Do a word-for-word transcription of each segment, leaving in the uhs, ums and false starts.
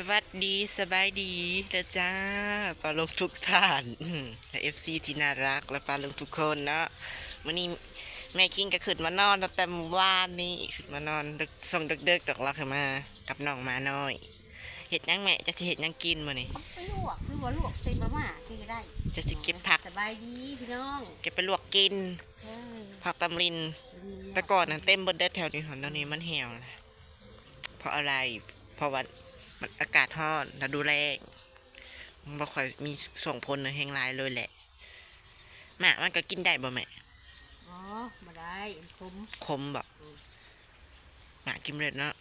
สวัสดี สบายดีเด้อจ้า ป้าลุงทุกท่าน อืม และ เอฟซี ที่น่ารัก และป้าลุงทุกคนเนาะ มื้อนี้แม่คิงก็ขึ้นมานอนตั้งแต่มื้อวานนี้ ขึ้นมานอนดึก ส่งดึกๆ ดอก ลาขึ้นมากับน้องหมาน้อย เฮ็ดหยังแม่ จะสิเฮ็ดหยังกินมื้อนี้ ไปลวก คือว่าลวกใส่มาม่ากินก็ได้ จะสิเก็บผัก สบายดีพี่น้อง เก็บไปลวกกิน เออ ผักตำลิน อืม แต่ก่อนน่ะเต็มเบิดเด้อแถวนี้ ตอนนี้มันแห้งแล้ว เพราะอะไร เพราะว่ามันอากาศร้อน ฤดูแล้ง มันบ่ค่อยมีส่งผลแฮงหลายเลยแหละ หมากมันก็กินได้บ่แม่ อ๋อ บ่ได้ มันขม ขมบ่ อืม หมากกินบ่ได้เนาะ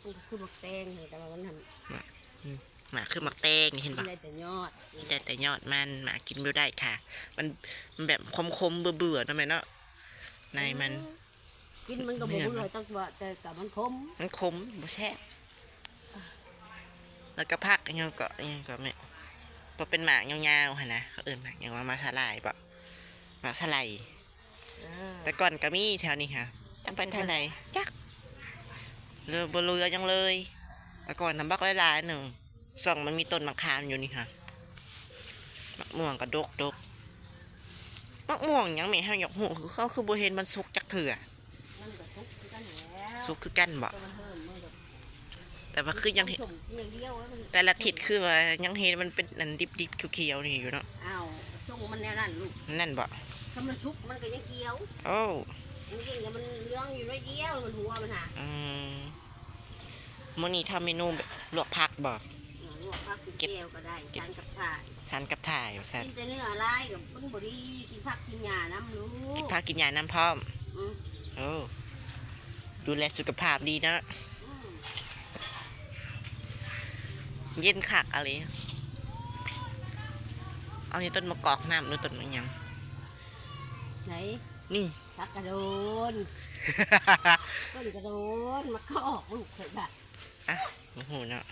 มันก็คือหมากแตงนี่ แต่ว่ามันหั่น หมาก อืม หมากคือหมากแตงนี่ เห็นบ่ กินได้แต่ยอด กินได้แต่ยอดมัน หมากกินบ่ได้ค่ะ มัน มันแบบขมๆ เบื่อๆ เนาะแม่เนาะ ในมัน อืม กินมันก็บ่ เนื้อมัน เบื่อ จักว่า แต่ก็มันขม มันขม บ่แซ่บ แล้วก็ผักอิหยังก็ อิหยังก็แม่ ตัวเป็นหมากยาวๆ หั่นนะ เขาเอิ้นหมากหยังว่าหมากสาหร่ายบ่ หมากสาหร่าย เออ แต่ก่อนก็มีแถวนี้ค่ะ จักไปทางใด จัก เหลือ บ่เหลือหยังเลย แต่ก่อนน่ะบักหลายๆ หนึ่ง ซ่องมันมีต้นมะขามอยู่นี่ค่ะ มะม่วงก็ดกดก มะม่วงหยังแม่ เฮาอยากฮู้ คือเขาคือบ่เห็นมันสุกจักเทื่อ มันก็สุกคือกันแหล้ว สุกคือกันบ่ แต่มันเพิ่มมันก็ แต่ว่าคือยังเห็น ส้มอย่างเดียวแล้วมัน แต่ละทิศคือว่ายังเห็นมันเป็นอันดิบๆ เขียวๆ นี่อยู่เนาะ อ้าว ช่วงมันแนวนั้นลูก นั่นบ่ ถ้ามันสุกมันก็ยังเขียว โอ้ มันกินแล้วมันเหลืองอยู่น้อยเดียว มันหัวมันหา อืม มื้อนี้ทำเมนูแบบลวกผักบ่ ลวกผักกินแจ่วก็ได้ เก็บ สันกับถ่าย สันกับถ่ายว่าซั่น กินแต่เนื้อหลายก็มันบ่ดี กินผักกินหญ้านำลูก กินผักกินหญ้านำพร้อม อืม โอ้ ดูแลสุขภาพดีเนาะ อืม เย็นคักอะหลี เอานี่ต้นมะกอกน้ำหรือต้นมะหยัง ไหน นี่ ผักกระโดน ต้นกระโดน มะกอกลูกข่อยบ่ะ อ่ะ โอ้โหเนาะ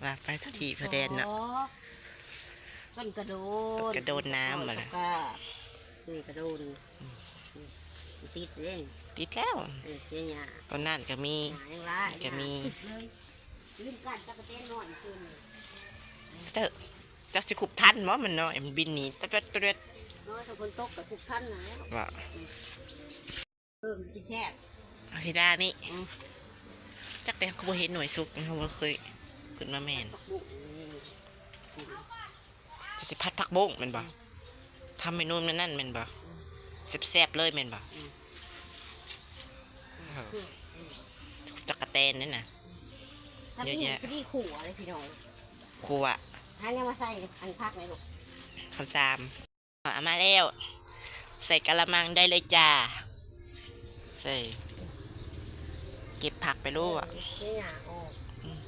ว่าไปทุกที่พอแดนเนาะ อ๋อ ต้นกระโดน กระโดนน้ำมาแล้ว ก็ นี่กระโดน อืม ติดเลย ติดแล้ว เออ เสียหญ้า ต้นนั่นก็มี หญ้ายังหลาย ก็มี หญ้าติดเลย ลืมก้านตั๊กแตนน้อยคืน เจ้า เจ้าสิคุบทันบ่ มันน้อย มันบินหนี ตะเร็ดตะเร็ด น้อย ถ้าฝนตกก็คุบทันนะ ว่า เออ มันสิแซ่บ เอาสิดานี่ อืม จักแต่เขาบ่เห็นหน่วยสุก เขาบ่เคยขึ้นมาแม่น ผักบุ้งนี่ จะสิผัดผักบุ้งแม่นบ่ อืม ทำเมนูนั่นแม่นบ่ อืม แซ่บๆ เลยแม่นบ่ อืม เออ อืม ตั๊กแตนนี่นะ ถ้า เยอะแยะ พี่ พี่ขั่วเลยพี่น้อง ขั่ว หาแนวมาใส่อันผักเลยลูก ข้าวสาม เอามาแล้ว ใส่กะละมังได้เลยจ้า ใส่ เก็บผักไปลวก นี่อ่ะ โอ้ อืม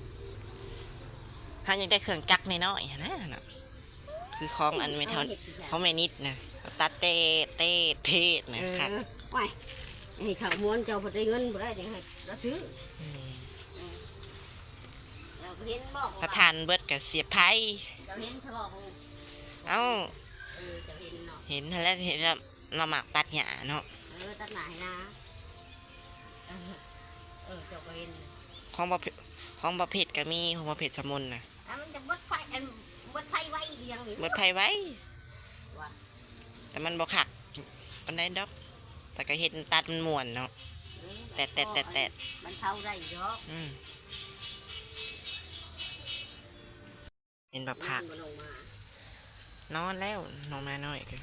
ถ้ายังได้เครื่องจักรน้อยๆ นะเนาะ คือของอันไม่เท่า ของแม่นิดนะ ตัดเตะเตะเตะนะ เออ ค่ะ ไป ให้เขาม้วนเจ้าพอได้เงินบ่ได้จังให้เราซื้อ อืม อืม เราก็เห็นบอกว่า ประธานเบิดกับเสียไพ่ เราเห็นฉลอง เอ้า เออ จะเห็นเนาะ เห็นแล้ว เห็นแล้ว เราหมักตัดหญ้าเนาะ เออ ตัดหน้าให้นา เออ เออ เจ้าก็เห็น ของบ่เผ็ด ของบ่เผ็ดก็มี ของบ่เผ็ดสมุนนะ อ่ะ มันจะเบิดไฟ อัน เบิดไฟไวอีกอย่างหนึ่ง เบิดไฟไว ว่ะ แต่มันบ่คักปานใดดอก แต่ก็เห็นตัดมันม่วนเนาะ เออ แตะแตะแตะแตะ มันเท่าได้ดอก อืม เห็นบ่ผัก มันบ่ลงมา นอนแล้วน้องหมาน้อยก็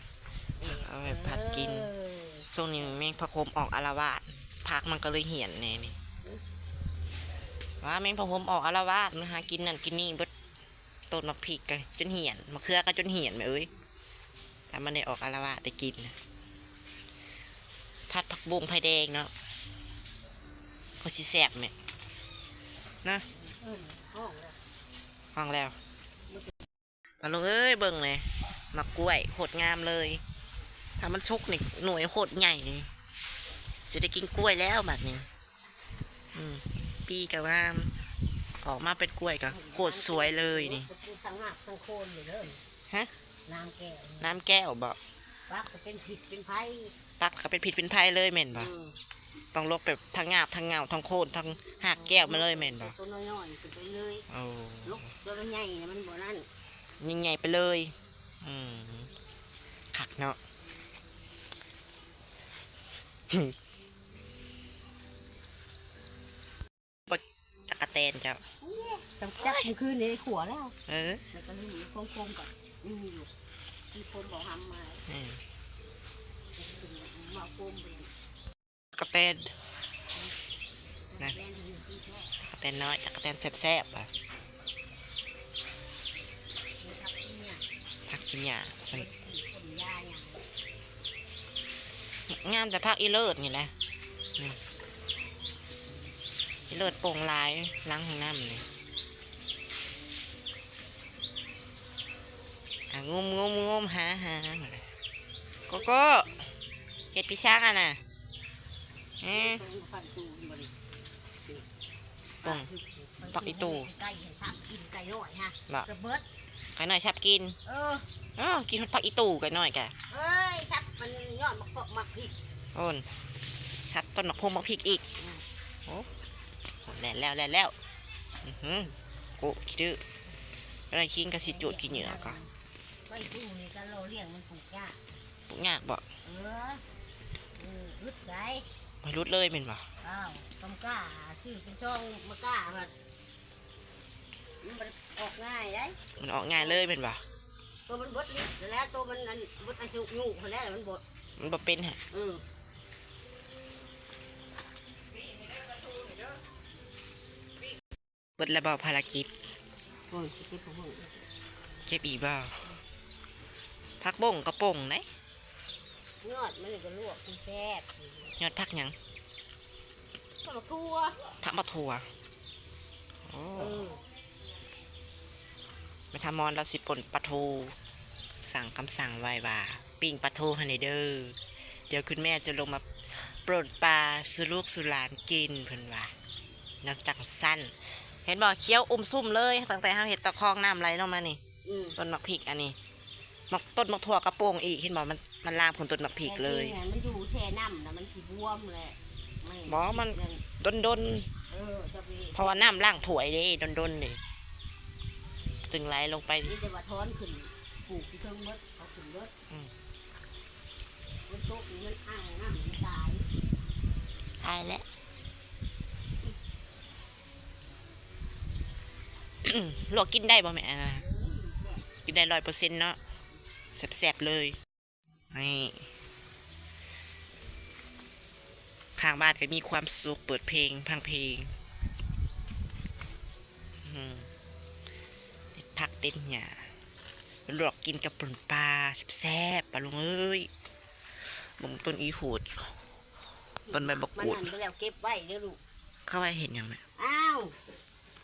เออ เอาไปผัดกิน เออ ช่วงนี้แมงผักโขมออกอาละวาด ผักมันก็เลยเหี่ยนแน่นี่ ว่าแมงผักโขมออกอาละวาด มันหากินนั่นกินนี่เบิด ต้นหมากพริกก็จนเหี่ยน มะเขือก็จนเหี่ยนแม่เอ้ย ถ้ามันได้ออกอาละวาดได้กินนะ ผัดผักบุ้งไฟแดงเนาะ ก็สิแซ่บแม่ นะ เออ ห้องแล้ว ห้องแล้ว ป้าลุงเอ้ย เบิ่งเลย หมากกล้วยโคตรงามเลย ถ้ามันสุกนี่ หน่วยโคตรใหญ่นี่ จะได้กินกล้วยแล้วบัดนี้ อืม ปีก็งาม ออกมาเป็นกล้วยก็โคตรสวยเลยนี่ ทั้งหมากทั้งโคนอยู่เด้อ ฮะ น้ำแก้ว น้ำแก้วบ่ ปักก็เป็นผิดเป็นไผ ปักก็เป็นผิดเป็นไผเลยแม่นบ่ อืม ต้องลกแบบทั้งหญ้าทั้งเหง้าทั้งโคนทั้งหากแก้วมาเลยแม่นบ่? ตัวน้อยๆขึ้นไปเลย โอ้ ลกตัวใหญ่น่ะมันบ่นั่น ใหญ่ๆไปเลย อืม คักเนาะ บ่ ตั๊กแตนเจ้า จับ จับมื้อคืนนี้ขัวแล้ว เออ แล้วก็ลืมโคมๆก่อน อืม อยู่ มีคนบอกหำมา อืม มาโคมไป ตั๊กแตน นะ ตั๊กแตนน้อย ตั๊กแตนแซ่บๆ อ่ะ ผักกินหญ้า ใส่ งามแต่ผักอีเลิศนี่แหละ นี่ อีเลิศโป่งหลาย หลังห้องน้ำนี่ อ่ะ งม งม งม หา หา หา โกโก้ เฮ็ดพิซซ่าอ่ะนะ เอ๊ะ ป่ง ผักอีตู่ ไก่เห็นซับกินไก่น้อยฮะ บ่ กระเบิด ไก่น้อยซับกิน เออ อ้าว กินผักอีตู่ไก่น้อยกะ เอ้ย ซับมันยอดมะกอกมะพริก โอน ซับต้นมะพร้าวมะพริกอีก อืม โอ้ แล่นแล้ว แล่นแล้ว อือหือ โกะขี้ดื้อ อะไรคิงก็สิจูดขี้เหงื่อก็ ไก่ตู้นี่ก็เราเลี้ยงมันปลูกยาก ปลูกยากบ่ เออ เออ อึดได บ่หลุดเลยแม่นบ่ อ้าว กำก้า ซื้อเป็นช่องมะก้า มัน มันบ่ได้ออกง่ายได มันออกง่ายเลยแม่นบ่ ตัวมันเบิดฤทธิ์แล้ว ตัวมันอันเบิดอายุอยู่แล้ว มันบ่ มันบ่เป็นฮะ เออ เบิดแล้วบ่ภารกิจ โอ้ย สิเก็บผักบุ้ง เก็บอีกบ่ ผักบงกะป่งได ยอดมันก็ลวกแซ่บ ยอดผักหยัง ผักบักถั่ว ผักบักถั่ว โอ้ เออ แม่ทามอนเราสิป่นปลาทู สั่งคำสั่งไว้ว่า ปิ้งปลาทูให้แหน่เด้อ เดี๋ยวคุณแม่จะลงมาป่นปลาสู่ลูกสู่หลานกิน เพิ่นว่า นอกจากสั้น เห็นบ่ เขียวอุ้มซุ่มเลย ตั้งแต่เฮาเฮ็ดตะคองน้ำไหลลงมานี่ อืม ต้นหมากพริกอันนี้ หมาก ต้นหมากถั่วกะป่งอีก เห็นบ่ มัน มันลามขึ้นต้นหมากพริกเลย แต่จริงอะมันอยู่แช่น้ำนะ มันสิบวมแหละ บ่ มัน นั่น ดนๆ เออ จะไป เพราะว่าน้ำล้างถ้วยเด้ ดนๆ เด้ จึงไหลลงไป นี่แต่ว่าถอนขึ้น ปลูกที่เทิงเบิด เอาขึ้นเบิด อืม ฝนตกนี่มันอ้างน้ำมันตาย ตายแล้ว ลวกกินได้บ่แม่ อันนั้นนะ กินได้ร้อยเปอร์เซ็นต์เนาะ แซ่บๆ เลย นี่ ข้างบ้านก็มีความสุข เปิดเพลง ฟังเพลง อืม เด็ดผักเด็ดหญ้า ลวกกินกับป่นปลา แซ่บๆ ปะลุงเอ้ย เบิ่งต้นอีหูด ต้นใบบัก มัน กูด หั่นไปแล้วเก็บไว้เด้อลูก เขาไว้เฮ็ดหยังแม่ อ้าว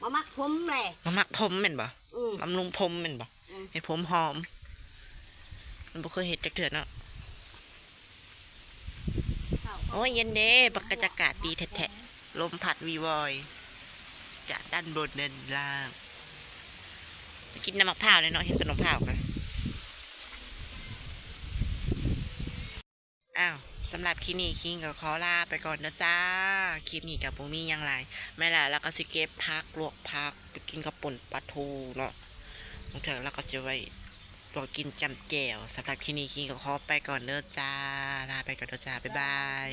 มามักผมแหละ มามักผมแม่นบ่ อืม บำรุงผมแม่นบ่ อืม ให้ผมหอม มันบ่เคยเฮ็ดจักเทื่อเนาะ ข้าว โอ้ย เย็นเด้ บรรยากาศดีแท้ๆ ลมพัดวีวอย จากด้านบนด้านล่าง ไปกินน้ำมะพร้าวเลยเนาะ เห็นต้นมะพร้าวกัน อ้าว สำหรับคลิปนี้คิงก็ขอลาไปก่อนเด้อจ้า คลิปนี้ก็บ่มีหยังหลาย แม่หลาแล้วก็สิเก็บผัก ลวกผัก ไปกินกับป่นปลาทูเนาะ บางเทื่อเราก็จะไว้ลวกกินจ้ำแจ่ว สำหรับคลิปนี้คิงก็ขอไปก่อนเด้อจ้า ลาไปก่อนเด้อจ้า บ๊ายบาย